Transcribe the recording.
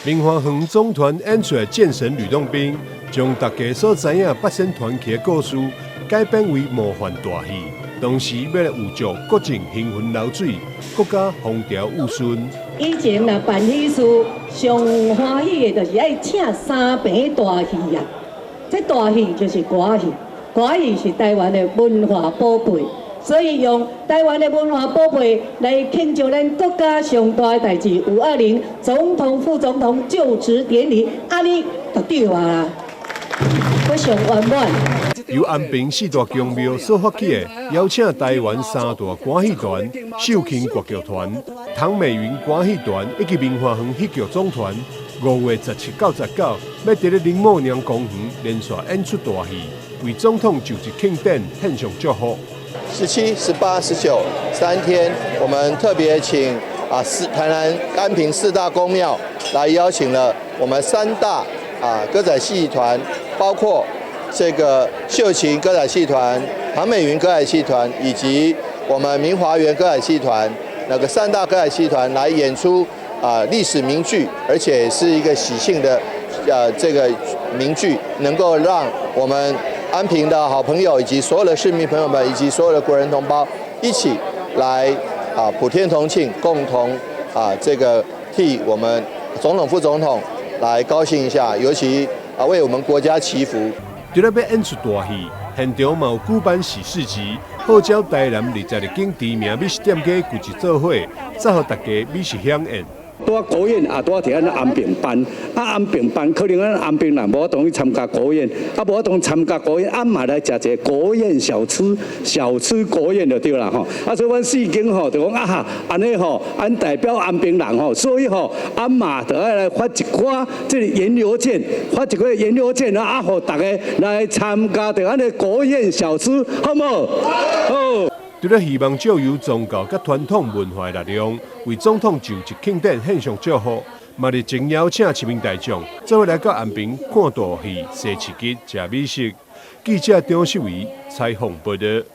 明華園總團演出的《戰神呂洞賓》，將大家所知影八仙傳奇的故事改編為魔幻大戲，同時欲來預祝國政行雲流水，國家風調雨順。以前若辦喜事，上歡喜的就是愛請三棚大戲啊！這大戲就是歌仔戲，歌仔戲是台灣的文化寶貝，所以用台灣的文化寶貝來慶祝咱國家上大的代誌，520總統、副總統就職典禮，按呢就對啊，非常圓滿。由安平四大宮廟所發起的，邀請台灣三大歌戲團、秀琴國劇團、唐美雲歌戲團以及明華園戲劇總團，5月17到19，欲佇咧林默娘公園連續演出大戲，為總統就職慶典獻上祝福。 17、18、19三天，我們特別請啊四台南安平四大宮廟來邀請了我們三大啊歌仔戲團，包括這個秀琴歌仔戲團、唐美雲歌仔戲團以及我們明華園歌仔戲團，那個三大歌仔戲團來演出啊歷史名劇，而且是一個喜慶的這個名劇，能夠讓我們安平的好朋友以及所有的市民朋友們以及所有的國人同胞一起來啊普天同慶，共同啊這個替我們總統副總統來高興一下，尤其啊為我們國家祈福。除了欲演出大戲，現場嘛有舉辦喜事節，號召台南22間知名美食店家聚集做伙，祝予大家美食饗宴。拄仔國宴也拄仔佇咱安平辦，啊安平辦可能咱安平人無法度去參加國宴，啊無法度參加國宴，啊嘛來食一个國宴小吃，小吃國宴就對啦吼。啊所以阮四間吼就講啊哈，按呢吼，按代表安平人吼，所以吼，按嘛就愛來發一寡這个研流券，發一個研流券啊，予大家來參加著按呢國宴小吃，好無？好。除了希望藉由宗教佮傳統文化的力量，為總統就職慶典獻上祝福，嘛熱情邀請市民大眾做伙來到安平看大戲、踅市集、食美食。記者張世維採訪報道。